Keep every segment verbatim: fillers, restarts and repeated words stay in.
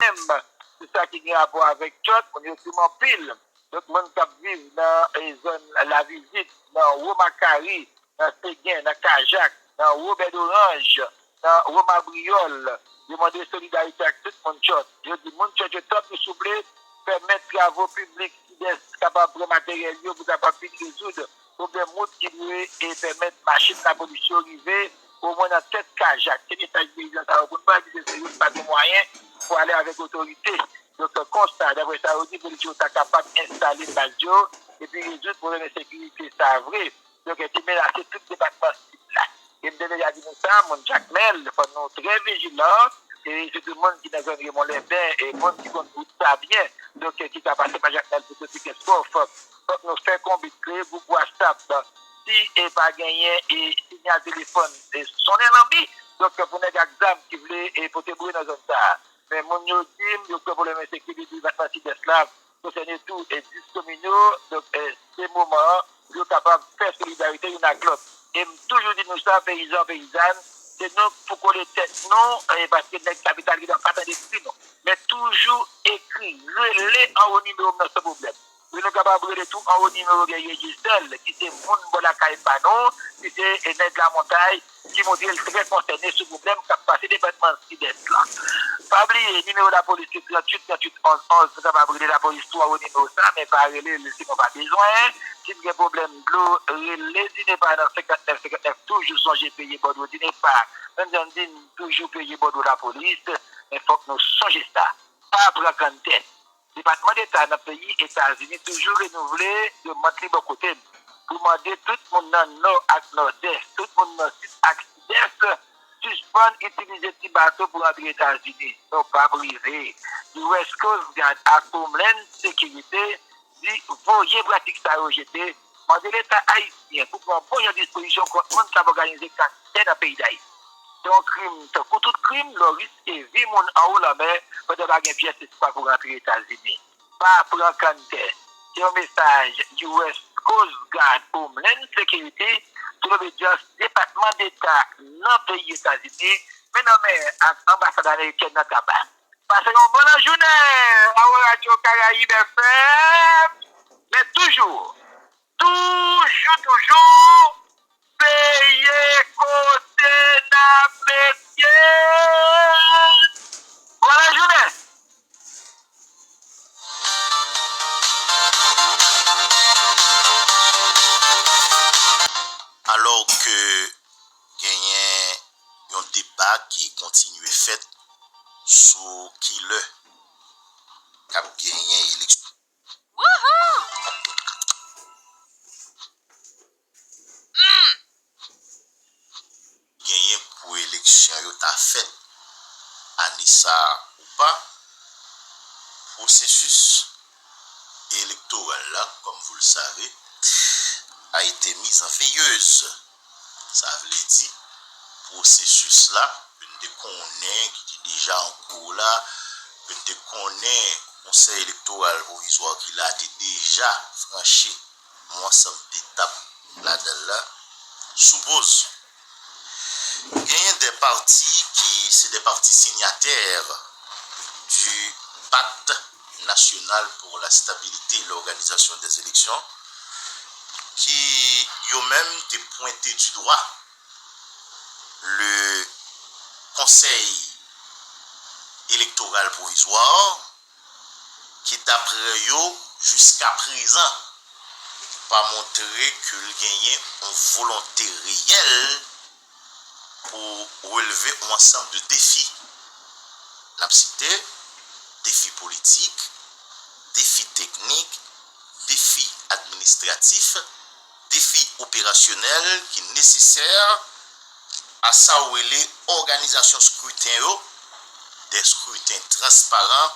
menm, se sa ki gen rapò avèk tchòt, moun yo di m anpil. Donk, moun k ap viv nan, eh, zòn Lavizit, nan Wo Makari, nan Segen, nan Kajak, nan Wo Bèdoranj, nan Wo Mabriyòl, yo mande solidarite ak tout moun tchòt. Yo di moun tchòt yo tanpri souple, pèmèt travo piblik Sidès kapab pran materyèl yo pou kapab vin rezoud pwoblèm wout ki dwe e pèmèt machin lapolis yo rive omwen nan tèt Kajak. Se mesaj peyizan sa yo pou n bay, ki se yo ki pa gen mwayen pou ale avèk otorite. Donk, konsa, daprè sa yo di, polis yo ta kapab enstale baz yo epi rezoud pwoblèm ensekirite sa vre. Donk, ki menase tout depatman Sid la. E m te deja di nou sa, moun Jakmèl, fò nou trè vijilan, e sitou moun ki nan zòn Remon Lèpen, e moun ki konn wout sa byen, donk, ki ka pase pa Jakmèl pou soti Kèskò, fòk, fòk nou fè konbit, kreye gwoup WhatsApp, si e pa genyen e sinyal telefòn, e sonnen lanbi, donk, pou nèg ak zam ki vle e pote bri nan zòn sa a. Men moun yo di m, yo kwè pwoblèm ensekirite depatman Sidès la konsène tou e dis komin yo, donk, e, se moman an pou yo kapab fè solidarite youn ak lòt. E m toujou di nou sa, peyizan, peyizàn, se nou k pou kole tèt nou, e, paske nèg kapital gentan pa tande kri nou. Men toujou ekri, rele anwo nimewo m nan san pwoblèm. Pou nou kapab rele tou anwo nimewo Guerrier Dieuseul, ki se moun bò lakay pa nou, ki se, e, nèg Lamontay, ki montre l trè konsène sou pwoblèm k ap pase depatman Sidès la. Pa bliye, nimewo lapolis se tranntuit tranntuit onz onz, nou kapab rele lapolis tou anwo nimewo sa, men pa rele l si nou pa bezwen. Si n gen pwoblèm dlo, rele DINEPA nan senkantnèf senkantnèf, toujou sonje peye bòdwo DINEPA. Menm jan n di n toujou peye bòdwo lapolis, men fòk nou sonje sa. Pa pran kann tèt. Depatman Deta nan peyi Etazini toujou renouvle demann li bò kote n pou mande tout moun nan Nò ak Nòdès, tout moun nan Sid ak Sidès, sispann itilize ti bato pou rantre Etazini. Nou p ap rive. U S Coast Guard ak Homeland Security di voye pratik sa yo jete, mande Leta ayisyen pou pran bon jan dispozisyon kont moun k ap òganize kanntè nan peyi Dayiti. Se yon krim tankou tout krim, lè w riske vi moun anwo lanmè pandan pa gen pyès espwa pou rantre Etazini. Pa pran kanntè. Se yon mesaj U S Coast Guard, Homeland Security, sou lobedyans Depatman Deta nan peyi Etazini, men nan men ak anbasad amerikèn nan Taba. Pase yon bon lajounen avèk Radyo Karayib F M, men toujou, toujou, toujou, peye kote n ap mete. Bon lajounen. Alò ke genyen yon deba ki kontinye fèt sou ki lè k ap genyen eleksyon. Wouhou! Hmm. Genyen pou eleksyon yo ta fèt ane sa a ou pa, pwosesis elektoral la, comme vous le savez, a été mis en veilleuse. Sa vle di, pwosesis la, ke n te konnen, ki te deja an kou la, ke n te konnen Konsèy Elektoral Pwovizwa ki la te deja franchi yon ansanm detap ladan l la, sou poz. Genyen de pati ki se de pati sinyatè du Pacte National pour la Stabilité et l'Organisation des Élections, ki yo menm te pwente du dwa le Konsèy Elektoral Pwovizwa, ki daprè yo, jiskaprezan, pa montre ke l genyen yon volonte reyèl pou releve yon ansanm de defi. N ap site defi politik, defi teknik, defi administratif, defi operasyonèl ki nesesè a sa w rele òganizasyon skriten yo, de skriten transparan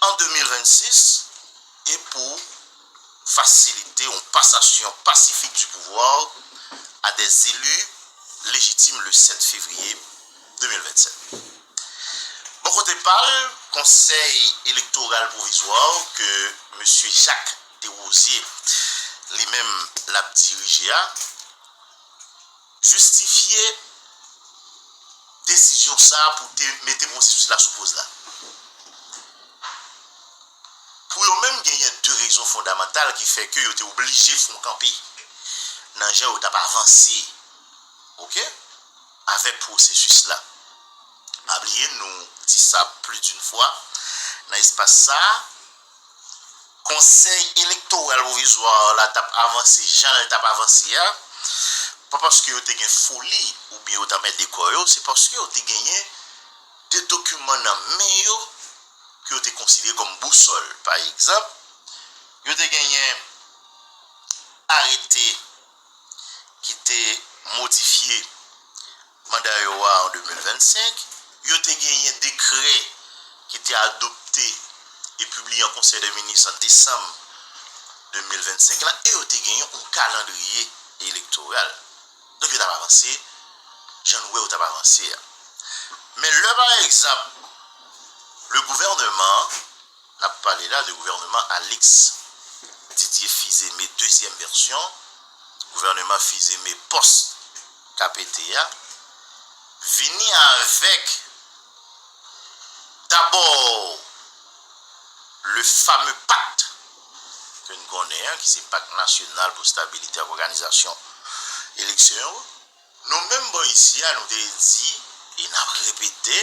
an de mil vennsis, e pou fasilite yon pasasyon pasifik du pouvoir à des élus légitimes le sept février deux mille vingt-sept. Bò kote pa l, Konsèy Elektoral Pwovizwa ke mesye Jacques Desrosiers li menm l ap dirije a, jistifye desizyon sa a pou te mete pwosesis la sou poz la. Yo menm genyen de rezon fondamantal ki fè ke yo te oblije fè yon kanpe nan jan yo t ap avanse, oke, avèk pwosesis la. Pa bliye, nou di sa plis d'une fwa nan espas sa a, Konsèy Elektoral Pwovizwa la t ap avanse jan l t ap avanse a, pa paske yo te gen foli oubyen yo t anmède kò yo, se paske yo te genyen de dokiman nan men yo ke yo te konsidere kòm bousòl. Pa egzanp, yo te genyen arete ki te modifye manda yo a an de mil vennsenk, yo te genyen dekrè ki te adopte e pibliye an Konsèy dè Minis an desanm de mil vennsenk la, e yo te genyen yon kalandriye elektoral. Donk, yo t ap avanse jan nou wè yo t ap avanse a. Men lè, pa egzanp, le gouvènman, n ap pale la de gouvènman Alex Didier Fils-Aimé, dezyèm vèsyon, gouvènman Fils-Aimé pòs K P T a, vini avèk dabò le fameux pacte ke n konnen an, ki se Pak Nasyonal pou Stabilite ak Òganizasyon Eleksyon yo. Nou menm bò isi a, nou te di, e n ap repete,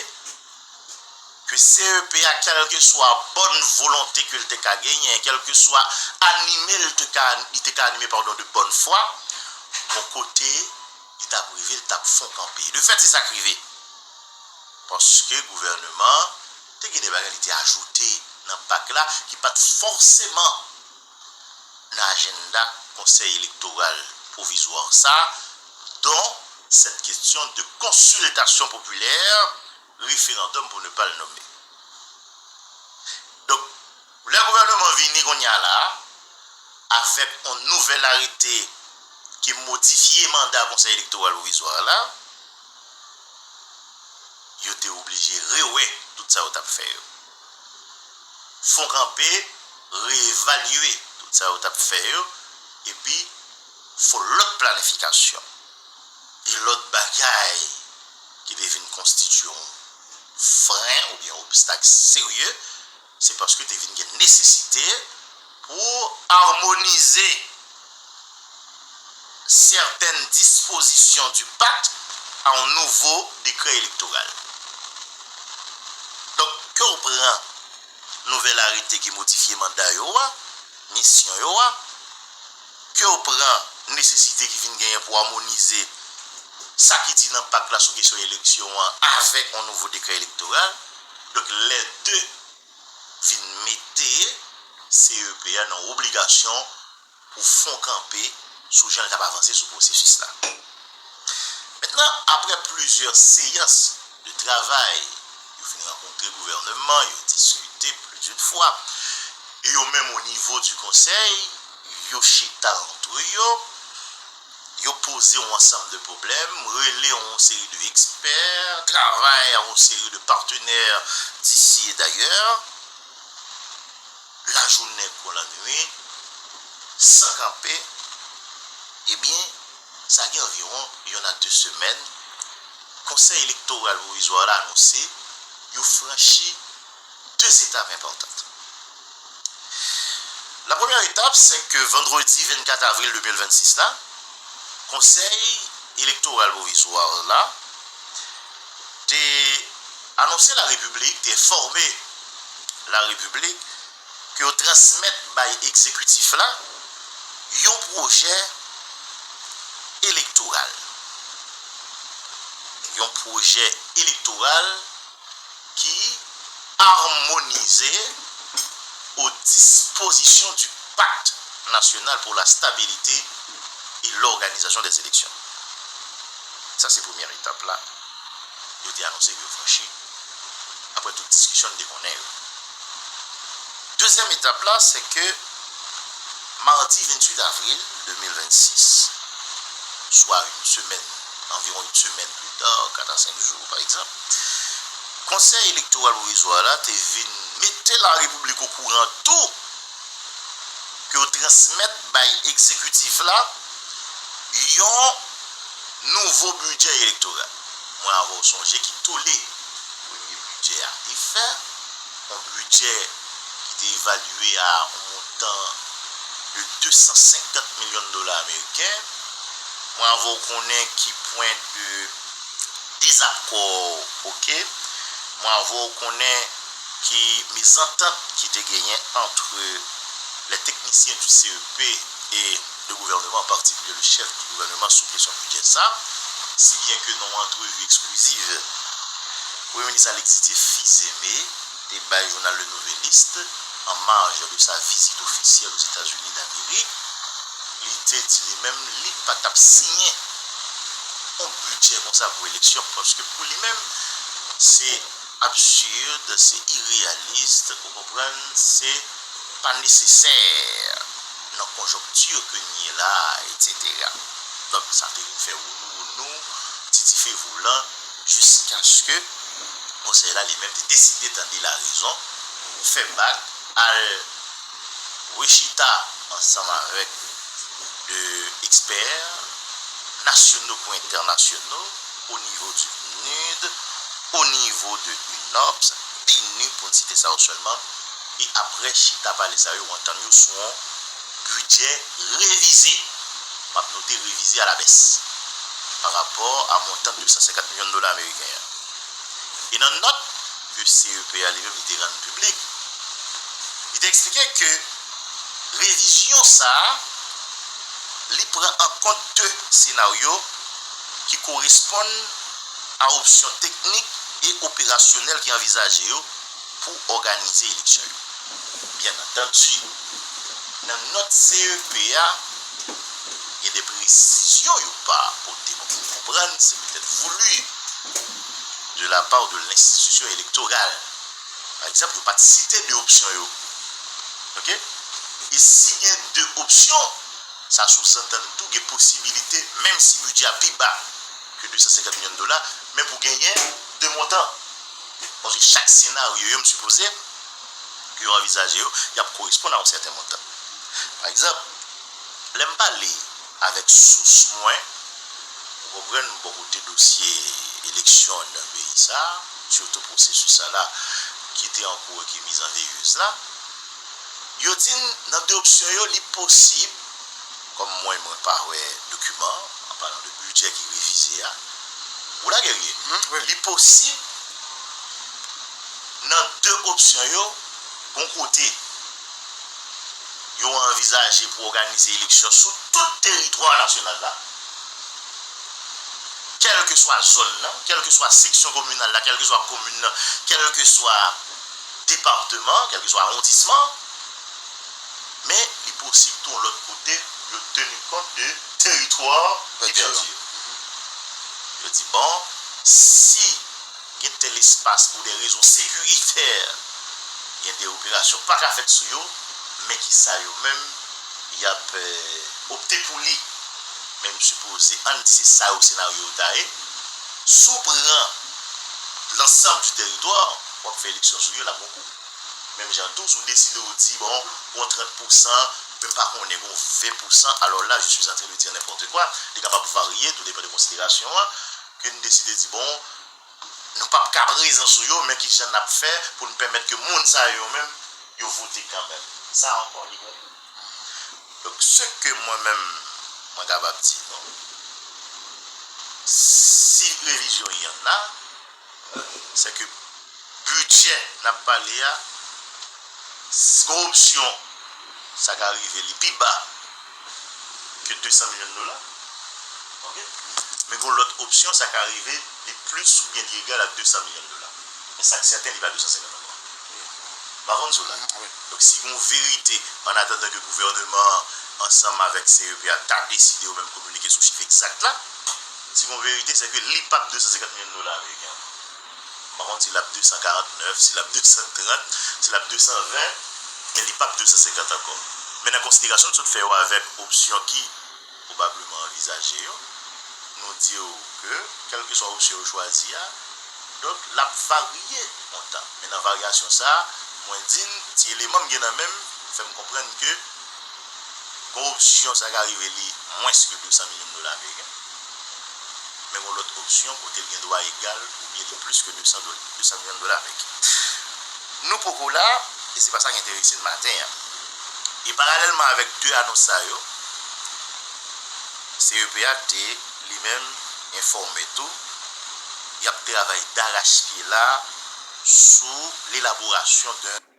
ke C E P a, kèlkeswa bòn volonte ke l te ka genyen, kèlkeswa anime l te ka, li te ka anime, padon, de bòn fwa, bon kote li t ap rive, li t ap fè yon kanpe. De fèt, se sa k rive. Paske gouvènman te gen de bagay li te ajoute nan pak la ki pa t fòseman nan ajannda Konsèy Elektoral Pwovizwa sa, dont cette question de consultation populaire, référendum pour ne pas le nommer. Donk, lè gouvènman vini kounye a la, avèk yon nouvèl arete ki modifye manda Konsèy Elektoral Pwovizwa la, yo te oblije rewè tout sa yo t ap fè yo. Fè yon kanpe, reevalye tout sa yo t ap fè yo, epi fè yon lòt planifikasyon. E lòt bagay ki te vin konstitye yon fren oubyen obstak serye, se paske te vin gen nesesite pou amonize certaines dispositions du pacte à un nouveau décret électoral. Donk, ke w pran nouvèl arete ki modifye manda yo a, misyon yo a, ke w pran nesesite ki vin genyen pou amonize sa ki di nan pak la sou kesyon eleksyon an avèk yon nouvo dekrè elektoral. Donk, lè de vin mete C E P a nan obligasyon pou fè yon kanpe sou jan l t ap avanse sou pwosesis la. Mentnan, apre plizyè seyans de travay, yo fin rankontre gouvènman, yo diskite plis d'une fwa, e yo menm o nivo di konsèy, yo chita antre yo, yo poze yon ansanm de pwoblèm, rele yon seri de ekspè, travay a yon seri de patenè disi e dayè, lajounen kon lannwit, san kanpe, ebyen, sa gen anviwon yonn a de semèn, Konsèy Elektoral Pwovizwa la anonse yo franchi de etap enpòtan. La première étape, c'est que vendredi vingt-quatre avril deux mille vingt-six la, Konsèy Elektoral Pwovizwa la te anonse larepiblik, te enfòme larepiblik ke yo transmèt bay egzekitif la yon pwojè elektoral. Yon pwojè elektoral ki armonize aux dispositions du Pacte national pour la stabilité et l'organisation des élections. Sa se premyè etap la yo te anonse ke yo franchi apre tout diskisyon n te konnen yo. Dezyèm etap la, se ke mardi venntuit avril de mil vennsis, swa yon semèn, anviwon yon semèn pli ta, kat a senk jou, pa egzanp, Konsèy Elektoral Pwovizwa la te vin mete larepiblik okouran tou ke yo transmèt bay egzekitif la yon nouvo bidjè elektoral. Mwen avè w sonje ki tole premye bidjè a te fè, yon bidjè te evalye a yon montan de de san senkant milyon dola ameriken. Mwen avè w konnen ki pwen de dezakò, oke? Mwen avè w konnen ki mezantant ki te genyen ant lè teknisyen di C E P e le gouvènman, an patikilye le chèf di gouvènman, sou kesyon bidjè sa, si byen ke nan yon antrevi eksklizif, Premye Minis Alexis Thie Fils-Aimé te bay jounal Le Nouvelliste an maj de sa vizit ofisyèl Ozetazini Damerik, li te di li menm li pa t ap siyen yon bidjè konsa pou eleksyon, paske pou li menm, se absid, se ireyalis, ou konprann, se pa nesesè nan konjonkti ke n ye la, etsetera. Donk, sa te vin fè wounou wounou, ti dife volan, jiskaske Konsèy la li menm te deside tande larezon, fè bak, al rechita ansanm avèk de ekspè nasyonal kou entènasyonal, o nivo di PNUD, o nivo de UNOPS, PNUD pou n site sa yo sèlman, e apre chita pale sa yo, ou antann yo sou yon bidjè revize. M ap note revize a la bès pa rapò a montan de san senkant milyon dola ameriken an. E nan nòt ke C E P a li menm li te rann piblik, li te eksplike ke revizyon sa a, li pran an kont de senaryo ki koresponn a opsyon teknik e operasyonèl ki anvizaje yo pou òganize eleksyon yo. Byen antandi, nan nòt C E P a, gen de presizyon yo pa pote. Bon, nou konprann, se petèt voulu de la part de l'institution électorale. Pa egzanp, yo pa t site de opsyon yo. Oke? E si gen de opsyon, sa souzantann tou gen posibilite, menm si bidjè a pi ba ke de san senkant milyon dola, men pou genyen de montan. Paske chak senaryo yo, m sipoze, ke yo anvizaje yo, y ap koresponn a yon sèten montan. Pa egzanp, lè m pale avèk sous mwen, ou konprann, bò kote dosye eleksyon nan peyi sa, sitou pwosesis sa la, ki te an kou e ki miz an veyez la, yo di n nan de opsyon yo, li posib, kòm mwen, mwen pa wè dokiman, an palan de bidjè ki revize a, ou la, Guerrier, li posib, nan de opsyon yo, gon kote, yo anvizaje pou òganize eleksyon sou tout teritwa nasyonal la, kèlkeswa zòn nan, kèlkeswa seksyon kominal la, kèlkeswa komin nan, kèlkeswa depatman, kèlkeswa awondisman, men li posib tou yon lòt kote pou yo teni kont de teritwa ki pèdi yo. Yo di, bon, si gen tèl espas pou de rezon sekiritè, gen de operasyon pa ka fèt sou yo, men ki sa yo menm, y ap, eh, opte pou li. Men m sipoze, ann di se sa yo senaryo yo ta ye, si w pran lansanm di teritwa, w ap fè eleksyon sou yo, l ap gon kou. Menm jan tou, si w deside w di, bon, gon trant pousan, men m pa konnen, gon ven pousan, alò la, je suis en train de dire n'importe quoi, li kapab varye, tou depann de konsiderasyon an, ke n deside di, bon, nou p ap ka prezan sou yo, men ki jan n ap fè pou n pèmèt ke moun sa yo menm, yo vote kanmenm. Sa ankò, li gon kou. Donk, se ke mwen menm, mwen kapab di nou, si revizyon y ann a, se ke bidjè n ap pale a, s- gon opsyon, sa ka rive li pi ba ke de san milyon dola. Oke? Men gon lòt opsyon, sa ka rive li plis oubyen li egal a de san milyon dola. Men sa k sèten, li pa de san senkant ankò. M pa konn si w la. Donk, si gon verite, an atandan ke gouvènman an, ansanm avèk C E P a, ta deside yo menm kominike sou chif egzak la, si gon verite, se ke li p ap de san senkant milyon dola ameriken ankò. M pa konn si l ap de san karant nèf, si l ap de san trant, si l ap de san ven, men li p ap de san senkant ankò. Men nan konsiderasyon n sot fè yo avèk opsyon ki pwobableman anvizaje yo, nou di w ke, kèlkeswa opsyon yo chwazi a, donk, l ap varye montan. Men nan varyasyon sa a, mwen di n, ti eleman m gen nan men m, fè m konprann ke gon opsyon sa ka rive li mwens ke de san milyon dola ameriken. Men gon lòt opsyon kote l gen dwa egal oubyen li plis ke de san do- de san milyon dola ameriken. Nou poko la, E se pa sa k enterese n maten an. E paralèlman avèk de anons sa yo, C E P A te li menm enfòme tou y ap travay darachpye la sou lelaborasyon de